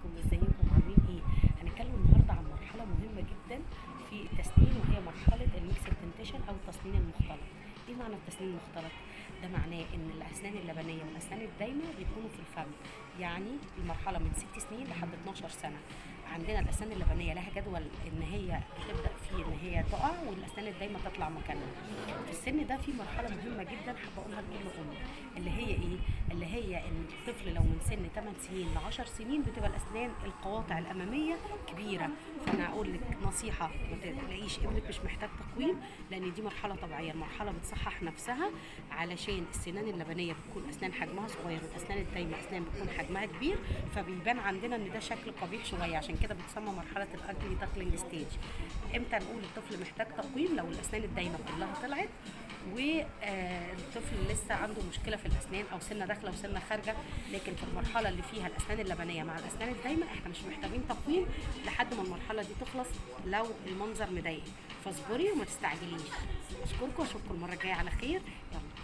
عليكم، ازيكم؟ عاملين ايه؟ هنتكلم النهارده عن مرحلة مهمة جدا في التسنين، وهي مرحلة ال mixed dentition او التسنين المختلط. ايه معنى التسنين المختلط ده؟ معناه ان الاسنان اللبنيه والاسنان الدايمه بيكونوا في الفم، يعني المرحلة من 6 سنين لحد 12 سنه. عندنا الاسنان اللبنيه لها جدول ان هي بتبدا فيه ان هي تقع، والاسنان الدايمه تطلع مكانها. في السن ده في مرحلة مهمة جدا حابة اقولها لكل ام، اللي هي ايه؟ اللي هي ان الطفل لو من سن 8 سنين ل 10 سنين بتبقى الاسنان القواطع الامامية كبيره. فانا اقول لك نصيحه، ما تقلقيش، ابنك مش محتاج تقويم، لان دي مرحلة طبيعيه. المرحلة بتصحح نفسها، علشان السنان اللبنيه بتكون اسنان حجمها صغير، والاسنان الدايمه اسنان بتكون حجمها كبير، فبيبان عندنا ان ده شكل قبيح شويه. عشان كده بتسمى مرحلة ال ugly duckling stage. امتى نقول الطفل محتاج تقويم؟ لو الاسنان الدايمه كلها طلعت والطفل لسه عنده مشكلة في الاسنان، او سنة داخله وسنة خارجه. لكن في المرحلة اللي فيها الاسنان اللبنيه مع الاسنان الدايمه احنا مش محتاجين تقويم لحد ما المرحلة دي تخلص. لو المنظر مضايقك فاصبري وما تستعجليش. اشكركم واشوفكم المرة الجاية على خير. يلا.